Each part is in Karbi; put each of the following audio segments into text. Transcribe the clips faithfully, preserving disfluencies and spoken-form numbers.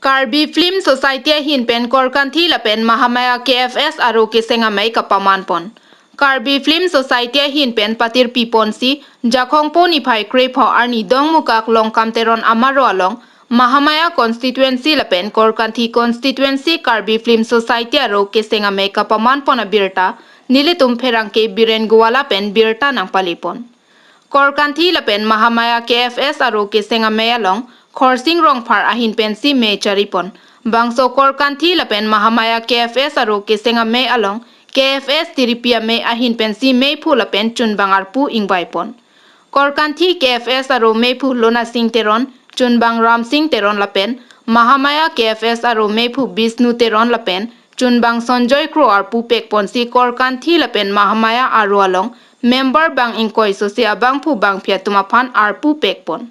Karbi Film Society ahin pen Korkanthi lapen Mahamaya K F S aro keseng amei kapaman pon. Karbi Film Society ahin pen patirpi ponsi Jakhong po niphai krepho arni Dongmukak Longkam Teron amaro along Mahamaya constituency lapen Korkanthi constituency Karbi Film Society aro keseng amei kapaman pon abirta nelitum pherangke Biren Gowala pen birta nangpale pon. Korkanthi lapen Mahamaya K F S aro keseng amei along Khorsing Rongphar ahin pensi mei chari pon. Bangso Korkanthi lapen Mahamaya K F S aro keseng amei along K F S tiripi amei ahin pensi meiphu lapen chunbang arpu ingvai pon. Korkanthi K F S aro meiphu Lona Sing Teron, chunbang Ram Sing Teron lapen Mahamaya K F S aro meiphu Bisnu Teron lapen chunbang Sonjoy Kro arpu pek ponsi Korkanthi lapen Mahamaya aro along member bang ingkoi sose abangphu bangphi atum aphan arpu pek pon.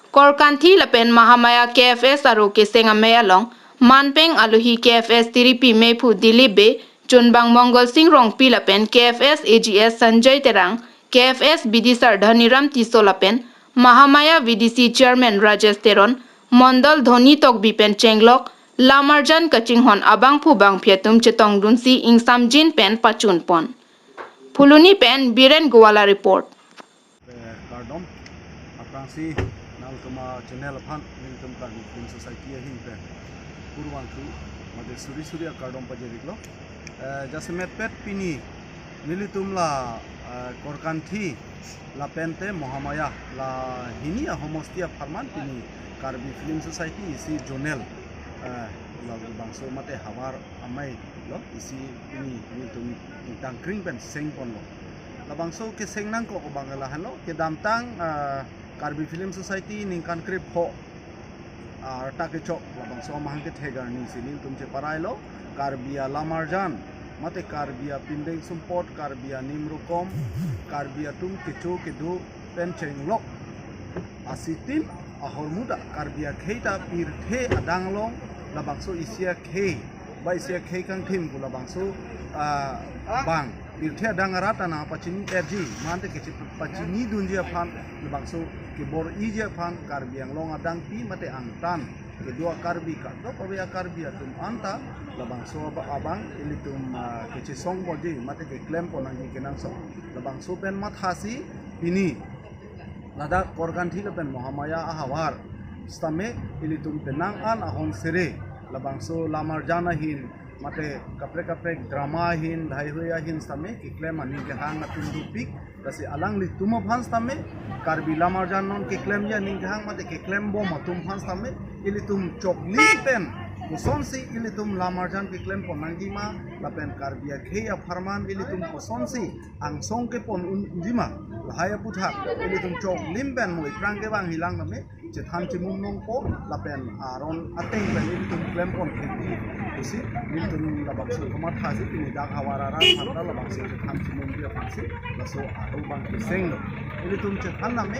Korkanthi lapen Mahamaya K F S aro keseng amei along manpeng alohi K F S tiripi meiphu Dilip Bey, chunbang Mongol Sing Rongpi lapen K F S A G S Sanjay Terang, K F S bidisar Dhaniram Tisso lapen Mahamaya V D C chairman Rajesh Teron, Mondol Dhoni Tokbi pen chenglok lamarjan kachinghon abangphu bangphi atum chetongdunsi ingsamjin pen pachun pon. Phuloni pen Biren Gowala report. Eh, kardom, aphrangsi nangtum achannel aphan, nelitum Karbi Film Society ahin pen kurvangthu mate suri suri akardom pajir-iklo. Eh, jasemet pet pini nelitum la, eh, Korkanthi lapente Mahamaya la hini ahomosti apharman pini Karbi Film Society isi zonal, eh, labangso mate havar amei lo isi pini nelitum ingtangkring pen seng ponlo. Labangso keseng nangkok abang lahenlo, kedamtang, ah, Karbi Film Society ningkan krepho, ah, arta kechok labangso amahang kethek arnisi nelitum cheparailo, Karbi alamarjan mate Karbi apindeng sumpot, Karbi anim rokom, Karbi atum kecho kedo pen chenglok asitin ahormu ta Karbi akhei ta pirthe adang along labangso isi akhei ba isi akhei kangthim pu labangso, ah, bang pirthe adang arat ta nangpachini-etji mate kechepachinidunji aphan labangso kebor-iji aphan Karbi Anglong adangpi mate angtan kedo a-Karbi kadokave a-Karbi atum anta labangso aba-, abang ilitum, ah, kechesong ponji mate keklem pon nangji kenangsot labangso pen mathasi pini ladak Korkanthi lapen Mahamaya ahavar sitame ilitum penang an ahon sere labangso lamarjan ahin mate kaprek kaprek drama ahin, dhaihui ahin sitame keklem aning kehang atum dopik, lasi alanglitum aphan sitame Karbi lamarjan non keklemji aning kehang mate keklembom atum aphan sitame ilitum choklim pen kosonsi ilitum lamarjan keklem pon nangji ma lapen Karbi akhei apharman ilitum kosonsi angsong kepon unji ma, lahai aputhak ilitum choklim pen mo iphrang kevang hilang tame chethan chimum nangpo lapen aron ateng pen ilitum klem pon thekji pusi nelitum labangso komat hasi pini dak havar arat aphan ta labangso chethan chimumji aphansi laso aro abang kesenglo. Ilitum chethan tame,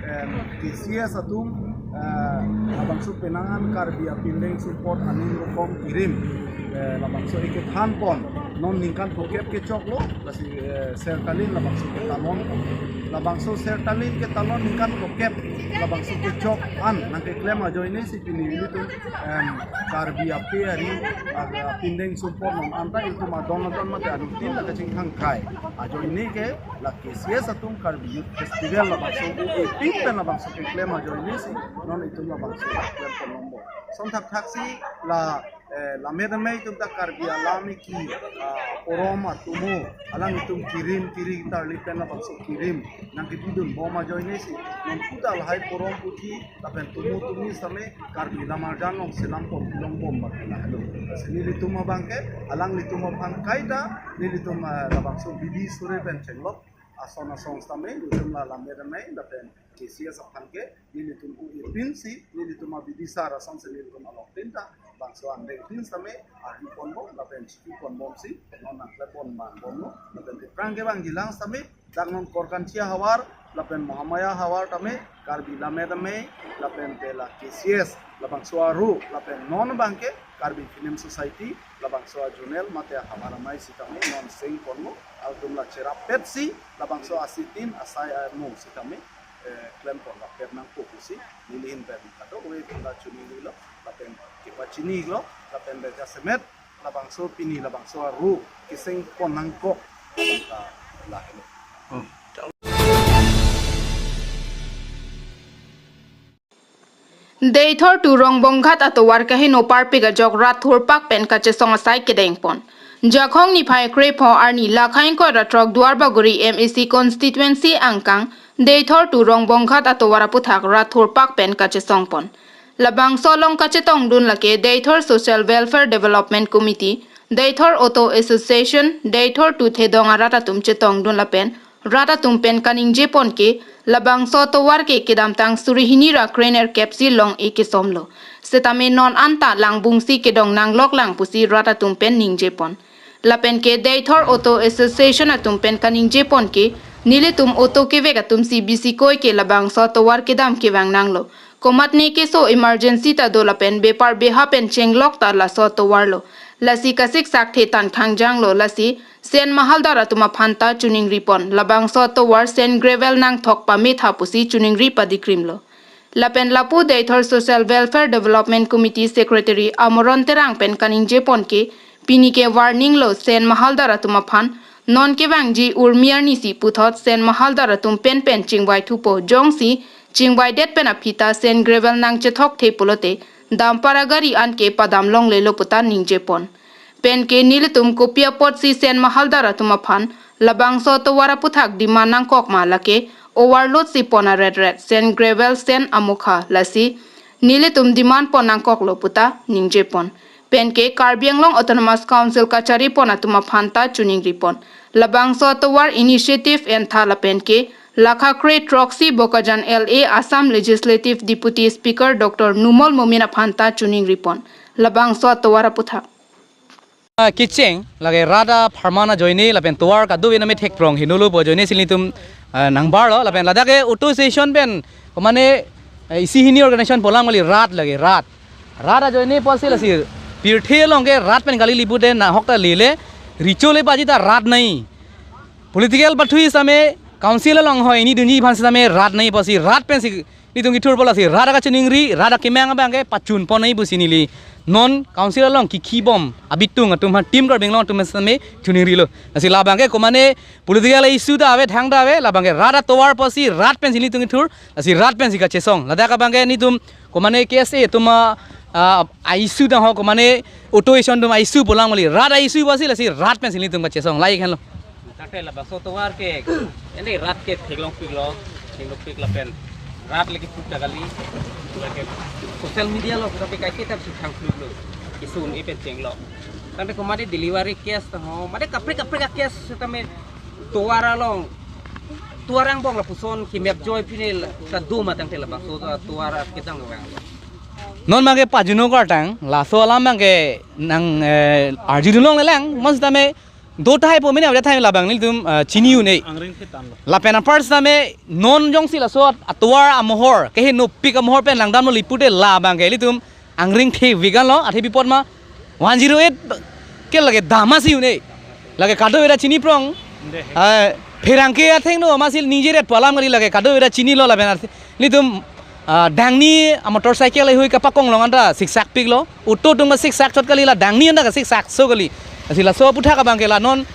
em, K C S atum, eh, labangso penang an Karbi apindeng sumpot anim rokom kirim, eh, labangso ikethan pon non ningkan phokep kechoklo, lasi, eh, sertalin labangso ketalon, labangso sertalin ketalon ningkan phokep labangso kechok an nangkeklem ajoinesi pini ilitum, em, Karbi ape ari, ah, apindeng sumpot non anta ilitum adon adon mate anutin la kachingthang kai ajoine ke la K C S atum Karbi Youth Festival labangso u epik pen labangso keklem ajoinesi non itum labangso klem pon nombor. Lason thakthaksi la, eh, lammet amei atum ta Karbi alam iki, ah, porom atomo alanglitum kirim kiri tarlip pen labangso kirim nangkepidunbom ajoinesi non puta lahai porom puthi lapen tumu tumi sitame Karbi lamarjan along selam pon pilongbom bak lahelo. Lasi nelitum abangke alanglitum aphan kaita nelitum, ah, labangso bidi sore pen chenglok ason asong sitame nelitum la lammet amei lapen K C S aphan ke nelitum u epinsi nelitum abidi sar asonsi nelitum along pinta bangso angdeng tin sitame ari ponbom lapen chiki ponbomsi non nangklem pon vangbomlo lapen iphrang kevang hilang sitame dak non Korkanthi ahavar lapen Mahamaya ahavar tame Karbi lammet amei lapen te la K C S labangso aro lapen non abangke Karbi Film Society labangso a-zonal mate ahavar amei sitame non seng ponlo, altum la cherap petsi labangso asitin asai amo sitame, eh, klem pon rapet nangpo pusi neli ahin pen kadokave atum ta choningri lo lapen kepa Chini lo, lapen dak jasemet, labangso pini, labangso aru, keseng pon nangkok, labang ta lahelo. Deithor two Rongbonghat atovar kaheno parpik ajok rat thurpak pen kachesong asai kedengpon. Jakhong niphai krepho arni lakha ingkoi ra throk Duarbagori M A C constituency angkang Deithor two Rongbonghat atovar aputhak rat thurpak pen kachesongpon. Labangso along kachetongdun lake Deithor Social Welfare Development Committee, Deithor Auto Association, Deithor two thedong arat atum chetongdun lapen rat atum pen kaningjepon ke labangso atovar ke kedamtang suri hini ra krenerkep si long-e kesomlo. Setame non anta langbungsi kedong nangloklang pusi rat atum pen ningjepon. Lapen ke Deithor Auto Association atum pen kaningjepon ke nelitum auto kevek atum si bisikoi ke labangso atovar kedam kevang nanglo. Komatne keso emergency ta do lapen bepar beha pen chenglok ta laso atovar lo. Lasi kasiksak the tan khangjanglo, lasi Sen Mahaldar atum aphan ta choningripon. Labangso atovar sand gravel nangthok pametha pusi choningri padikrimlo. Lapen lapu Deithor Social Welfare Development Committee Secretary Amoron Terang pen kaningjepon ke pini ke warning lo Sen Mahaldar atum aphan. Non kevangji urmi arni si puthot Sen Mahaldar atum pen pen chingvai thupo, jongsi chingvaidet pen aphi ta sand gravel nangchethok the pulote dumper agari an ke padam longlelo puta ningjepon. Pen ke nelitum kopi apotsi Sen Mahaldar atum aphan labangso atovar aputhak demand nangkok ma, lake overload si pon aret ret, sand gravel sand amokha, lasi nelitum demand pon nangkoklo puta ningjepon. Pen ke Karbi Anglong Autonomous Council kacharipon atum aphan ta choningripon. Labangso atovar initiative entha lapen ke lakha kre throksi Bokajan L A Assam Legislative Deputy Speaker Doctor Numal Momin aphan ta choningripon. Labangso atovar aputhak. Ah, kecheng, lake rat apharman ajoine, lapen tovar kadokave name thekprong hinolo pu ajoine si nelitum, ah, nangbarlo, lapen ladak ke auto association pen, komane, eh, isi hini organization pu alam kali, rat lake, rat. Rat ajoine pusi lasi, pirthe along ke rat pen kali, lipu de nahok ta lele, recho le paji ta rat nai. Political pathu sitame, council along hoi hini dunji aphan sitame rat nai pusi, rat pensi nelitum kethurpo, lasi rat akachiningri, rat akemang abang ke pachunpon nai pusi neli non council along kikhibom abitung atum aphan, Team Karbi Anglong atum sitame choningrilo. Lasi labang ke komane political issue ta ave, thang ta ave, labang ke rat atovar pusi, rat pensi nelitum kethur, lasi rat pensi kachesong. Ladak abang ke nelitum komane K S A atum a, a, a-issue ta ho, komane auto association atum a-issue pu alam kali, rat a-issue pusi, lasi rat pensi nelitum kachesong. Lahei henlo. Dak te labangso atovar ke, ene rat ke theklongpiklo, theklongpik lapen rat lake puk ta kali, lake social media along tapi kaike ta si thangpiklo, isun ipen chenglo. Tangte komane delivery case ta ho, mane kaprek kaprek a-case tame tovar along, tovar angbong lapuson kemep joi pine la, ta do ma tangte labangso tovar kedang vang. Non abang ke pajunok artang, laso alam abang ke nang, eh, arjudun longle lang, mon sitame do tahai po mene avda tahai, labang nelitum, eh, chini un-e. Angring thetanlo. Lapen apar sitame non jongsi laso atovar amohor, kehenopik amohor pen langdamlo, lipu de labang ke nelitum angring the vigan lo, athe bipot ma one zero eight ke lake dam asi un-e. Lake kadokave ta chiniprong. Dei. Eh, pherangke athengno amatsi ningje ret pu alam kali, lake kadokave ta chinilo lapen athe nelitum, ah, dangni a-motorcycle ahui kapakong along anta siksakpiklo. Auto atum kasiksak chot kali, la dangni anta kasiksakso kali. Lasi laso aputhak abang ke la non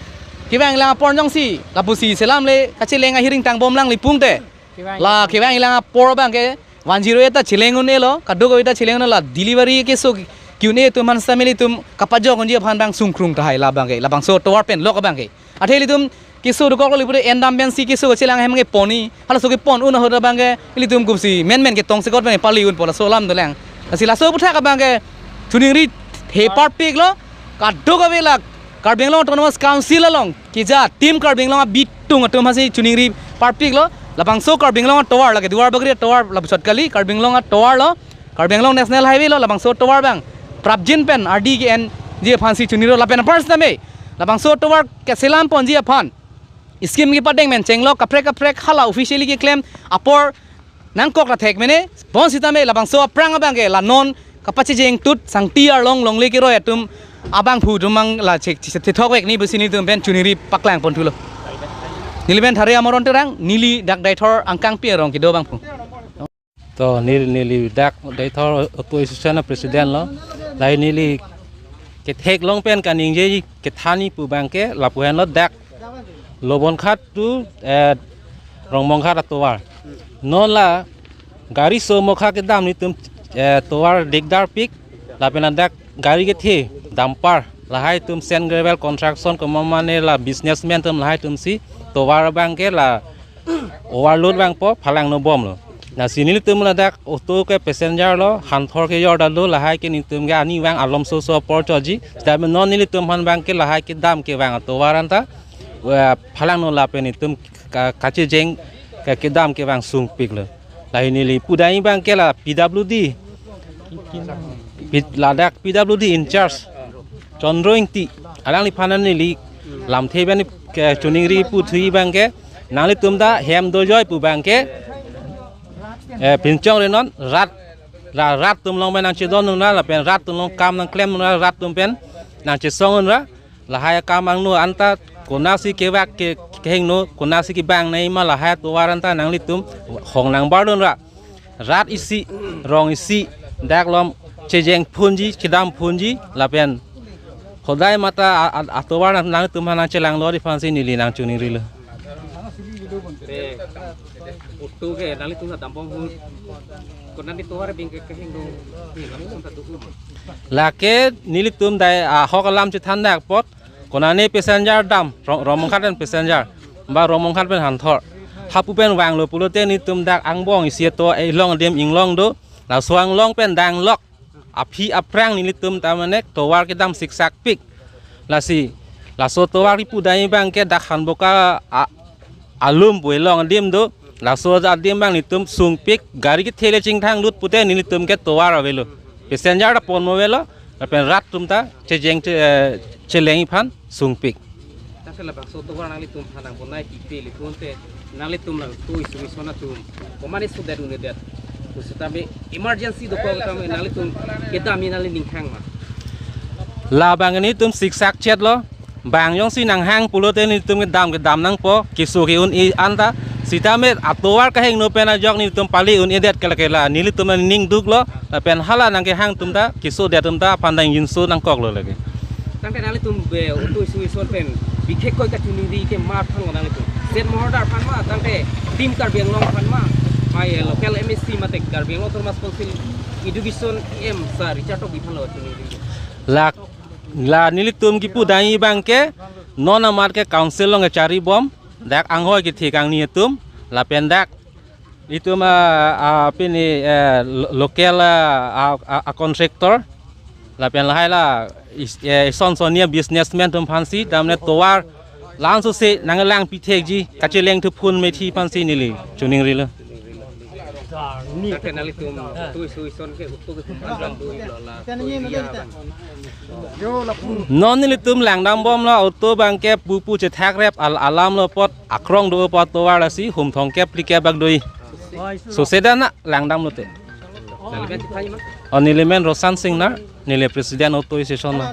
kevang lang apor jongsi lapusi selam le kacheleng ahiring tangbom lang, lipu te. Kevang la kevang lang apor abang ke one zero eight ta cheleng un-elo, kadokave ta cheleng un-elo, la delivery keso ki-un-e atum aphan sitame nelitum kapajok unji aphan abang sungkrung tahai labang ke, labangso tovar pen lok abang ke. Athe nelitum keso dokok lo, lipu de endam pensi keso kachelang ahem ke pon-i. Halaso kepon un ahut abang ke nelitum kumsi menmen ketong sekot pen pali unpo, laso alam dolang. Lasi laso aputhak abang ke choningri the parpiklo, kadokave la Karbi Anglong Autonomous Council along keja Team Karbi Anglong abitung atum aphansi choningri parpiklo. Labangso Karbi Anglong atovar, lake Duarbagori atovar lapuchot kali, Karbi Anglong atovar lo, Karbi Anglong National Highway lo, labangso atovar abang prapjin pen ardi ke-enji aphansi choningri lo, lapen apar sitame labangso atovar keselam ponji aphan scheme kepadeng pen chenglok kaprek kaprek hala officially keklem apor nangkok ta thek mene, bonsitame labangso aphrang abang ke la non kapachejeng tut sangti arlong longle keroi atum abangphu atum mang la chek chethok vek ni pusi nelitum pen choningri paklang ponthulo. Neli pen Thare Amoron Terang, neli dak Deithor angkangpi arong kedo abangphu. To neli, neli dak Deithor Auto Association a-president lo. Lahai neli ketheklong pen kaningje kethan-i pu abangke lapu henlo, dak Lobonghat to, eh, Rongmonghat atovar. Non la gari so mokha kedam nelitum, eh, tovar dikdar pik, lapen ladak gari kethe, dumper, lahai atum sand gravel construction, komat mane la businessman atum, lahai atumsi tovar abangke la overload vangpo, phalangno bomlo. Lasi nelitum ladak auto ke passenger lo, hanthor kejor damlo, lahai ke nelitum ke ani vang alom soso apor choji. Sitame non nelitum aphan abangke lahai kedam kevang atovar anta, eh, phalangno lapen nelitum ka-, kachejeng ke kedam kevang sungpiklo. Lahai neli pudai abangke la P W D, P-, ladak P W D in charge Chandra Ingti, alangliphan neli lamthe pen kachiningri puthu abangke, nanglitum ta hem dojoi pu abangke, eh, pinchong renon, rat, la rat atum along pen nangchedondun ra, lapen rat atum along kam nangklemdun ra, rat atum pen nangchesongdun ra, lahai akam angno anta konatsi kevak ke, kehingno, konatsi kevang nangji ma, lahai atovar anta nanglitum hong nangbardun ra. Rat isi, rong isi, dak alom chejeng phunji, chedam phunji, lapen hodai mata a-, a-, atovar nang, nangtum aphan nangchelanglong aphansi neli nangchiningrilo. Te, auto ke nanglitum ta dambom ahut, konat atovar abangke kehingno, ni nanglitum ta do-o ma? Lake nelitum dai ahok alam chethan dak apot, konane passenger dam, Rong-, Rongmonghat pen passenger, ba Rongmonghat pen hanthor, hapu pen vanglo pulote nelitum dak angbong isi ato, eh, along adim inglong do, laso anglong pen danglok aphi aphrang nelitum ta mane tovar kedam siksak pik. Lasi, laso tovar kipudai abangke dak Hanboka a-, alum pu along adim do. Laso adim abang nelitum sungpik, gari kethe le chingthang lut pute nelitum ke tovar avelo. Passenger ta ponmo avelo, lapen rat atum ta chejeng che-, eh, chelengji aphan sungpik. Tangte labangso tovar nanglitum aphan nangponai pipe, lithunte nanglitum nangtui sumi sona atum komane sudet un-edet. Kusitame emergency dokok tame nanglitum kedamji nangli ninghang ma? Labang nelitum siksak chetlo. Bang jongsi nanghang pulote nelitum kedam kedam nangpo, keso ke-un-e anta. Sitame atovar kehingno pen ajok nelitum pali un-edet ke lake la nelitum aning duklo, lapen hala nangkehang atum ta, kesodet atum ta aphan ta ingjinso nangkoklo lake. Tangte nanglitum be auto association pen bikhekkoi kachiningri ke mar aphan lo nanglitum? State Mahardar aphan ma, tangte Team Karbi Anglong aphan ma, mai, eh, local M A C mate Karbi Anglong Autonomous Council Education E M Sir Richard Tokbi aphan lo kachiningri? La, la nelitum kipudai abangke, non amat ke council along kecharibom, dak anghoi kethek angni atum, lapen dak itum, ah, ah, pini, eh, lo-, local, ah, ah, ah, ah, contractor, lapen lahai la is-, eh, ison sonia businessman atum aphansi, damne tovar, langsose nanglangpi thekji, kacheleng thuphun methi aphansi neli chiningrilo. Tangte nanglitum auto association ke auto ke kum anjang do lo la, auto area abang. Non nelitum langdambomlo, auto abangke pupu chethakrep al-, alamlo apot akrong do apot tovar lasi hum thomkep phlikep bak do-i. Soseda na langdamlote. Nangli men chethanji ma? O, neli men Roshan Singnar, neli president auto association lo.